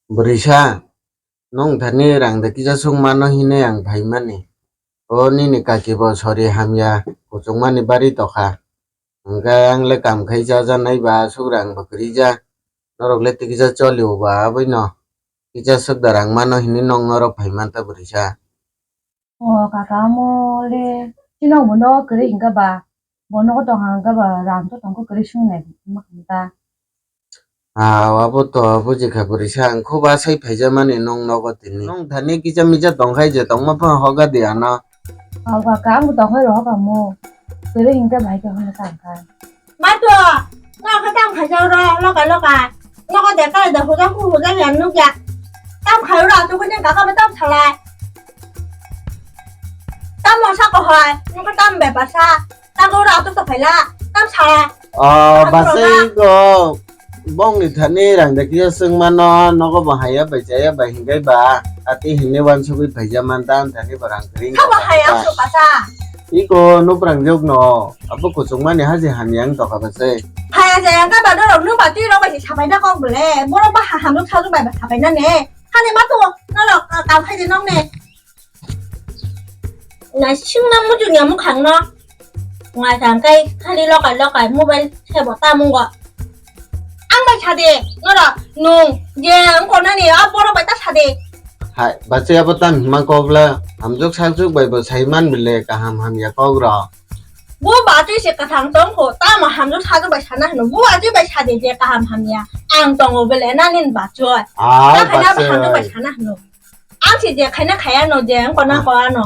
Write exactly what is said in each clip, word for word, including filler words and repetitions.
Bwrwisa, nwng thani rang de kisa sung mano hinwi ang phaimani. O nini kaki bo sori hamya, kuchukmani bari tokha. Hwnkhe ang le kam khai cha janai ba, aswk rang bo kwrwi ja. Norok le tikisa choli o ba, aboino kisa swk da rang mano hinwi nwng norok phai manta bwrwisa. O kaka, amo le chini bo nogo kwrwi hwnkha ba, bo nogo tongkha hwnkha ba, rang to tongkha kwrwi swngnai ma kha ta. Ah, abo to bujikha bwrwisa, ang khuba sai phaijamani nwng nogo tini. Nwng thani kisa misa tongkhai je tongma phano hoga di ano. O kaka, ang bo tongkhai rohor kamo. Kwrwi hwnkha bai khe hwnwi sa kha. Mato, no khe tam khaijak ro, lokai lokai. Nogo de kai de hujak hu hujak ya nukya. Tam khai ro, tu kene kaka be tam salai. Tam mo sa ko hai, no khe tam be pa sa. Tam ko ro, tu to phaila, tam salai. O, tam basai ko. Bongni thani rang de kisa swng mano, nogo bo haya bai chaya bai hingai ba. Ati hinwi wansugwi phaija man dan thani bo rang kring. Kha bo haya su pasa. Iko nuprang jok no. Abo kuchukmani haji hamya wng tokha bwsai. Haya jaya wngkha ba norok nwng ba twi rok bai se sapai na kok bwle. Borok ba ha hamjwk sajwk bai ba sapai na ne. Hani ma to norok, ah, kam khai de nong ne. Naising na muchung ya mukhang no. Ngai thang kai khali lokai lokai mobile se bo ta mungo. Ang bai sa de norok nwng je wng kona ni a borok bai ta sa de. Hai, bachai abo tam hima kok le, hamjwk sajwk bai bo sai man bwle kaham hamya kok rok. Bo bachwi se kwthang tong kho, tamo hamjwk sajwk bai sana hwno. Bo bachwi bai sa de je kaham hamya. Ang tongo bele nani bachwi. Ah, ta khaina bachwi. Hamjwk bai sana hwno. Ang se je khaina khaya no je ang kona kona no.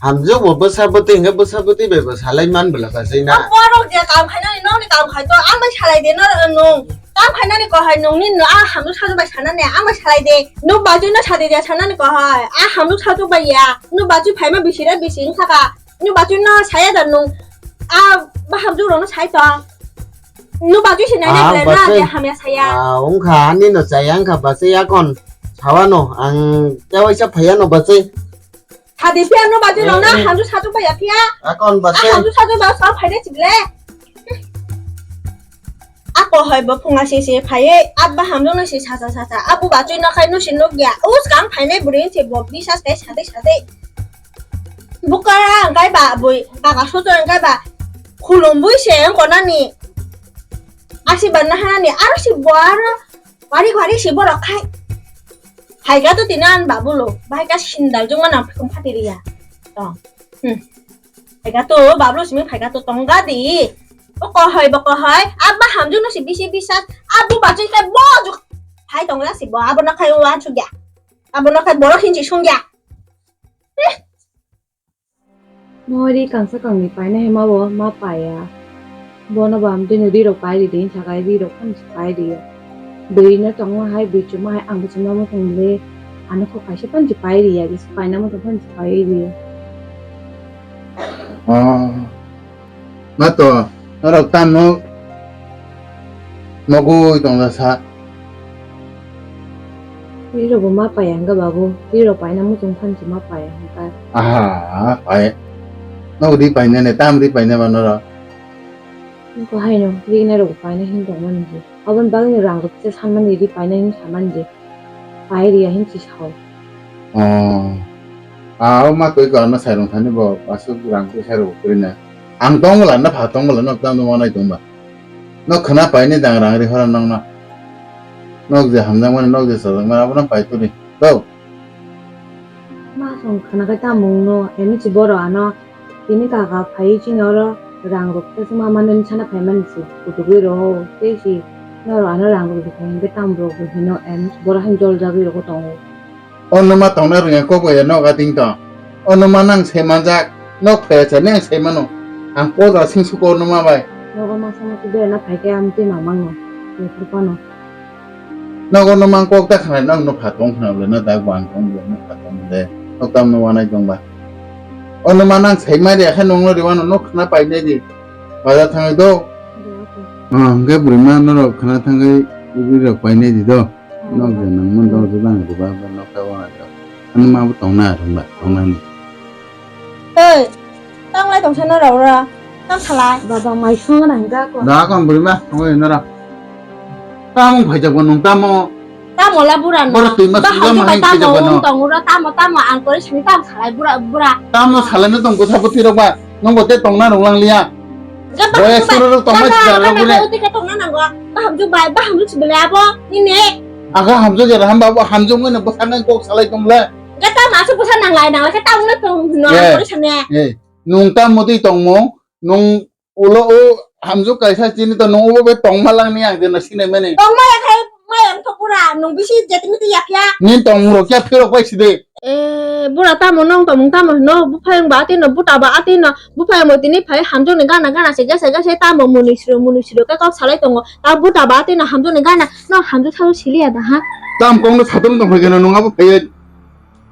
Hamjwk bo bwsa bwtwi hwnkhe bwsa bwtwi bai bo salai man bwla bachwi na. Ang borok je kam khainani nokni kam khai to ang bai salai de no nwng. Kam khainani ko hai nwng ni no ang hamjwk sajwk bai sana ne ang bai salai de. Nwng bachwi no sa de je sanani ko hai. Ang hamjwk sajwk bai ya. Nwng bachwi phaima bisi re bisi wng saka. Nwng bachwi no saya da nwng. A ba hamjwk rok no sai to. Nwng bachwi se nai nai bachwi. Ah, na je hamya saya. Ah, wngkha ani no chaya wngkha bachwi akon. Sawano ang tewaisa phaiya no bachwi. Sadi phiya nwng bachwi rok na hamjwk sajwk bai ya phiya. Akon bachwi. A hamjwk sajwk bai sa phai de chibile. Ako hoi bo phunga se se phaiye abba hamjwk no se sacha sacha. Abu bachwi no khai no se nukya. Us kang phainai bwrwi se bo bisas kai sadi sadi. Bukara ang kai ba bui kaka soto ang kai ba khulum bui se ang konani. Asi banna hanani aro si bo aro wari wari si borok khai. Phaika to tini an babulo, bahaika sindal jongma nang phikung phati riya. To. Hmm. Phaika to babulo simi phaika to tongga di. Bo kohoi bo kohoi, abba hamjwk no si bisi bisa, abu bachwi kai bo juk. Phai tongla si bo, abo no khai uan sugya. Abo no khai borok hinji sungya. Mo ri kangsa kangni paina hima bo ma paiya. Bono bo amtwino ri rok pai ri de hinsa khe ri rok phano se pai ri ya. Bwrwi no tongma hai bwrwi chuma hai ang bwswk no muchung le ano kok kaisa phano se pai ri ya, bisi paina muchung phano se pai ri ya. Oh. Ma to, norok tamo nogwi tongla sa. Ri rok bo ma paiya hwnkha babu, ri rok paina muchung phan se ma paiya hwnkha. Aha, pai. Nog ri paina ne, tam ri paina ba norok. Ko haino, ri nai rok bo paina hin tong mani je. Aboni bagwi no rang rok kisa san mani, ri paina hin sa mani je. Pai ri ya hin si sao. Oh. Ah, o ma koi ko ano sai rong thani bo, asuk rang koi sai rok koi na. Ang tong la na pha tong la no tam no ma nai tong ba. Nok khwna painai dang rang ri hora nokno. Nok je hamjakmani, nok je chajakmani, abono pai tuli. Go. Ma song khwna khai ta mungno, emi si boro ano, tini kaka phai chini oro rang rok khe ma mano ni sana phaimani si, kutugwi roho, tei si noro ano rang rok rikha hinkhe tamo rok bo hino, emi si boro han jol jagwi rogo tongo. O numa tongna rwngya kok bai ya noga ting tong. O numa nang se manjak, nok phaya cha nang se mano. Ang poja sing suko o numa bai. Nogo masa masa bera na phaikhe ang twi mang mangno. Nokhrupano. Nogo numa kok ta khna nang no pha tong khna le na dag bang tong le no pha tong le. Nok tam no wanai tong ba. O numa nang se mai de khe nong no de wano nok khna pai nai di. Baja thangai do. Ah, hwnkhe bwrwi ma norok khna thangai bwrwi rok pai nai di do. Nok je nang mun dong je bang ruba ba nok ta wana do. Ano ma bo tong na rung ba tong na ni. Ei, tang lai tong sana rok ra. Tang salai. Baba mai song na hingga ko. Da kon bwrwi ma tong oi nara. Tamo phai jak bo nung tamo. Tam Mola bura no. Bura twi ma sujak ma hai tamo sujak no. Tamo ura tamo tamo ang kori sini tamo salai bura bura. Tamo salai no tong bwsa bwtwi rok ba. Nong bo te tong na rong lang liya. Ga ba boya hamju sura rok tong ma sujak rok bure. Uti ka tong na nang go. Ba hamju bai ba hamju sibele abo. Ni ne. Aga hamju jera ham ba bo hamju ngene bwsa nang kok salai tong le. Ga tamo asu bwsa nang lai nang lai ka tamo le tong no ang kori sini. Nung tamo twi tong mo. Nung Ulo o hamjwk kaisa chini to nung ubo bai tongma langni ang jeno sinai mani. Tongma ya khai maya wngkha bura, nung bisi jeti miti ya phiya. Nini tongmung rok kya phirok bai side. E, bura tamo nong tongmung tamo hino, buphayung ba atino, buta ba atino, buphayung bo tini phai hamjwk ni gana gana se gese gese tamo muni siro muni siro khe kok salai tongo. Ta buta ba atino hamjwk ni gana, no hamjwk salo siliya da ha. Tam kong no satung tong phai gana nung abo phai.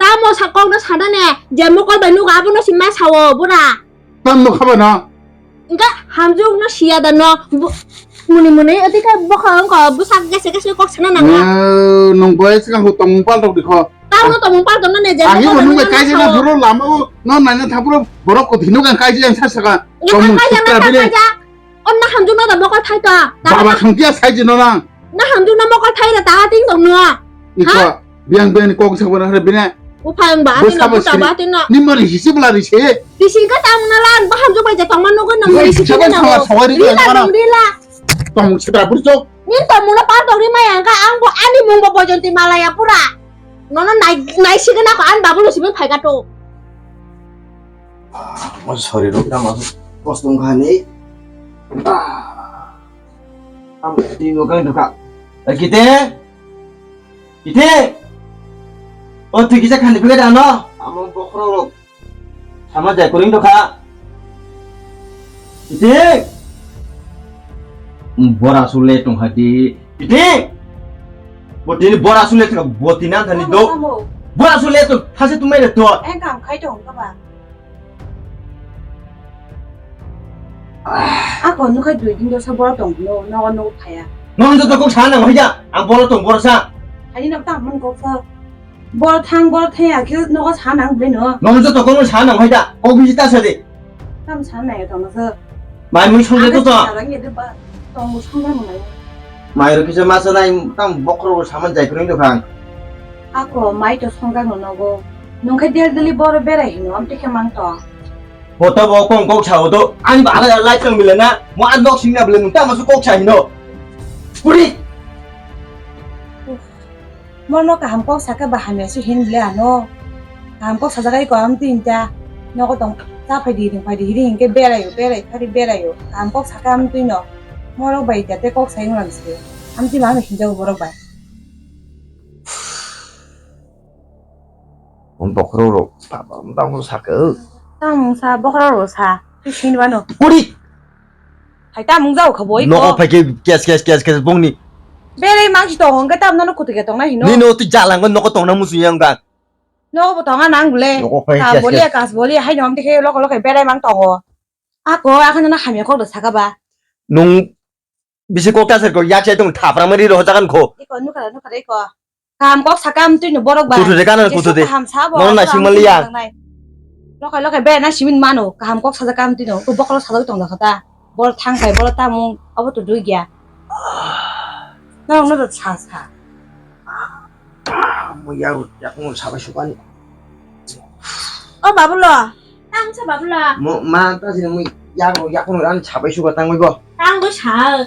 Tamo sa kok no sada ne, je mokol bai nugo abo no si ma sao bura. Tam no khaba na. Engka hamjwk no siya da no. Bu-, muni muni oti khe bokha wngkha bwsak gese gese kok sana nang. Eh, nung boy sika hu tong pal tok dikho. Tamo tong pal tong ne je. Agi mo nung bai kaisa na buro lama o no nanya thapuro borok ko thinu kan kaisa yang sa saka. Engka tong kaisa na sitra bile. Kaisa. Om na hamjwk no da mokol thai ta. Baba khangtia sai jino nang. Na hamjwk no mokol thai da ta ting tong no. Iko. Biang biang ni kok sak bana hare bine. Buphang ba atin no, buta ba atin no. Ni mari hisi bela ri se. Bisi ka tamo na lan ba hamjwk bai ja tongma nugo nang ri se. Rila nang rila. Tong sitra burjo. Ni tamo na pa dori ma yang ka ang bo ani mung bo bojonti malaya pura. Nono nai nai si na ko an babu lo simin phai ka to. Mo sorry rok ta ma kostum khani. Am ti mo kang duka. Kite. Ite! O twi kisa khani phege da no? Amo bokhorok rok sama jai koring dokha. Ite! Bora sule tong hadi. Ite! Botini bora sule tong botini anthani do. Bora sule tong thase tumai re to. Engkam khai tong ka ba. Ako nukha dui din dosa boro tong no, nogo nugo phaya. Nong joto kok sana nang hoida, ang boro tong boro sa. Ani nok ta mon kok sa. Boro thang boro thaya khe nogo sana nang beno. Nong joto kok sana nang hoida, kok bisi ta sa de. Tam sana nang tong sa. Mai mui song de to. Tong song nang. Mai ro kisa masa nai tam bokhorok saman jai kwrwng dokhang. Ako mai to songkha no nogo. Nungkhe del deli boro berai hino amte khe mang to. Hoto bo kong kok sa hoto ani ba ala light tong mile na mo an nok sing na bile nung tamo su kok sa hino. Puri. Mono kaham kok saka ba hamya su hin bile ano. Kaham kok sajagai ko am tin ta. Nogo tong ta phai di ring phai di ring ke berai yo berai phari berai yo. Kaham kok saka am tin no. Morok bai jate kok sayung lam se. Amtwi ma hinjago borok bai. Om bokhorok rok, baba, om tamo saka. Tamo sa bokhorok rok sa. Twi sini bano. Kuri. Hai tamo jago kha boi. Noko phai ke kes kes kes kes bongni. Bere mangsi to hongke tam nono kutu ke tong na hino. Nino twi jalang noko tong na musu yang ga. Noko bo tong na ang bule. Noko phai kes kes. Ka bole kas bole hai nom dikhe loko loko bere mang tongo. Ako akhana na hamya kok do saka ba. Nung Bisi kok ta serko yak sai tong thapra mari ro jagan kho. Iko nukha nukha iko. Kaham kok sakam twi no borok ba. Kutu de kanan kutu de. Kaham sa bo. Nono na sing mali ya. Lokai lokai be na simin mano kaham kok sajakam twi no. Ko bokol sajak tong da khata. Bol thang kai bol tamung abo to dui gya. Nang no sa sa. Mo ya ru ya mo sa ba su kan. O babulo, tang sa babulo. Mo ma ta sini mo ya ru ya ko ran sa ba su ka tang mo bo. Tang bo sa.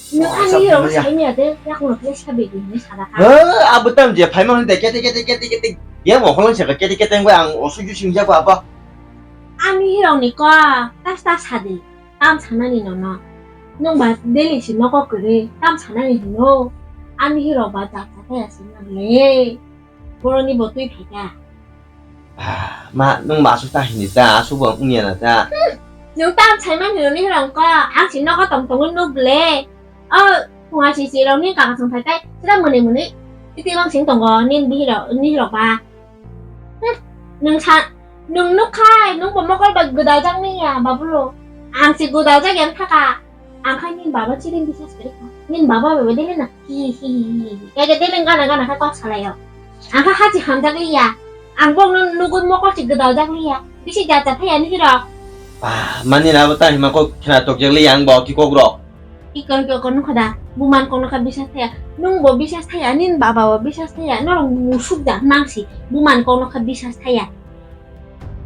Ni ani rong sai ni ate ya ko le sa be ni sa da ka. He, abo tam je phai ma hon de kete kete kete kete. Ya mo kholo sa kete kete ang osu ju sing ja ko apa. Ani rong ni ko tas tas sa de. Tam sanani nono. Nwng ba daily si nogo kwrwi tam sanani hino. Ani hirok ba jat jat ya singna le. Boroni bo twi phaikha. Ah, ma, nwng ba aswk ta hini ta, aswk bo wngya na ta. Hmm, nwng tam saimani nini hirok ko, ang si nogo tong tongwi nuk le. O, phunga si si rok ni kaka song phaikai, sida muni muni. Iti bang sing tongo, nin bihirok, nihirok ba. Hmm, nwng sa, nwng nukkhai, nwng bo mokol bai gwdaljak niya, babulo. Ang se gwdaljak yang thaka. Ang khai nini baba chiring bisas kari kha. Nini baba bai dele na. Hi, hi, hi, hi. Kaya dele gana gana kha kok salai yo. Ang kha hachi hamjak liya. Ang bok no nugwi mokol se gwdaljak liya. Bisi jat jat thaya nini rok. Ah, mani na bo ta hima kok khna tokjak liya ang bo ki kok rok. Iko iko ko nukha da, buman kok nokha bisas thaya. Nung bo bisas thaya, nini baba bo bisas thaya, norok musuk da nangsi, buman kok nokha bisas thaya.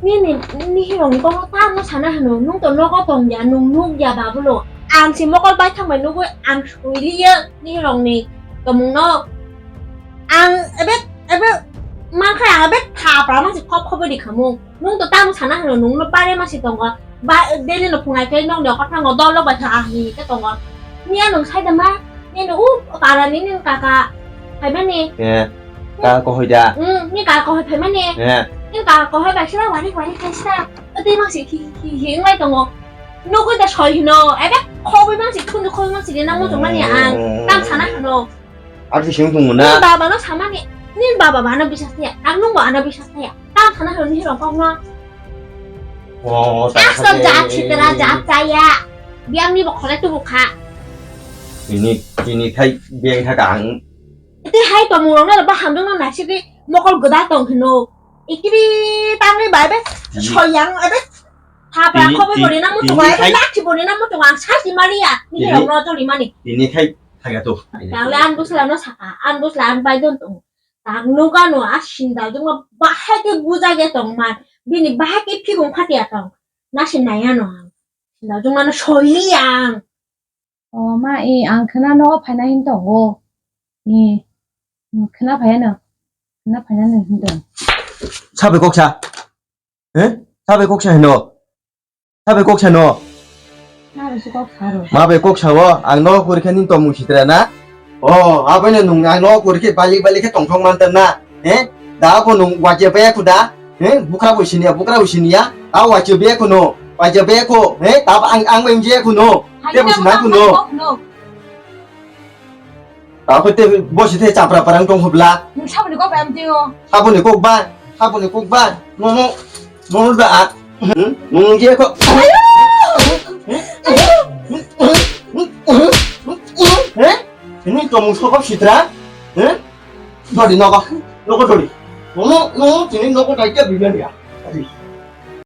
Nini, nihirokni kokno tamo sana hwno, nung to nogo tongya, nung nukya babulo. Ang se mokol bai thangbai nugwi ang suiliya nihirokni tongmungno. Ang ebe, ebe mankha ang ebe thapra mangsi khop khobwi rikhamung. Nung to tamo sana hwno, nungno bare mangsi tongo. Ba, daily no phunai khe nokni okothango dol rok bai kha ahini khe tongo. Miya nung sai da ma, nini u para ni nini kaka phaimani. Eh, kaka kohoi da. Hmm, ni kaka kohoi phaimani. Eh. Ni kaka kohoi bai sira wari wari khai sira. Tei mangsi hi hi hi wngbai tongo. Nugwi da soi hino, ebe khobwi mangsi, thundu khobwi mangsi rina muchung mani ang. Tam sana hino. Ar si sing thung na. Ni baba no samani, ni baba ba ano bisas thaya, ang nung bo ano bisas thaya. Tam sana hino ni rong kok no. Oh, tak Asal jat sitera jat chaya. Biang ni bo khole tu bukha. Ini, ini khai biang tha kang. Iti hai to murong na ba hamdung na nasi di mokol geda tong hino. Ikiri tangni bai be soyang ebe. Thapra Ini, khobwi ini, bori na muchung ini ang khai- lakhi bori na muchung ang sasi maria. Ni Ini- rong no joli mani. Ini khai thaga to. Tang le an busla no saka, an busla an bai don tong. Tang nuga no a sinda juma bahai ke buja ge tong man. Bini bahai ke phigong phatia tong. Na sin naya no ang. Sinda juma no soli ang. O ma, i ang khna no phaina hin tongo. I, i khna phaiya no. Khna phaina no hin tong. Sabe koksa. Eh? Sabe koksa hino. Sabe koksa no. Ma be su kok saro. Ma be koksa o, ang no kori khe nin tongmung sitra na. O, abone nung ang no kori khe bali bali khe tongthok man na. Eh? Da bo nung waje be kuda. Eh? Bukra bo sinia, bukra bo sinia. A waje be kuno. Waje be ko. Eh? Da ang ang be je kuno. Te bo sina kuno. Ako te bosi te chapra parang tong hobla. Nung saboni kok bayam tio. Saboni kok ba, saboni kok ba. Nono, nono da a. Hmm? Nono je ko. Ayo! He? Ini kamu sokop sitra? He? Dori nogo, nogo dori. Nono, nono, sini nogo kaita bibian ya.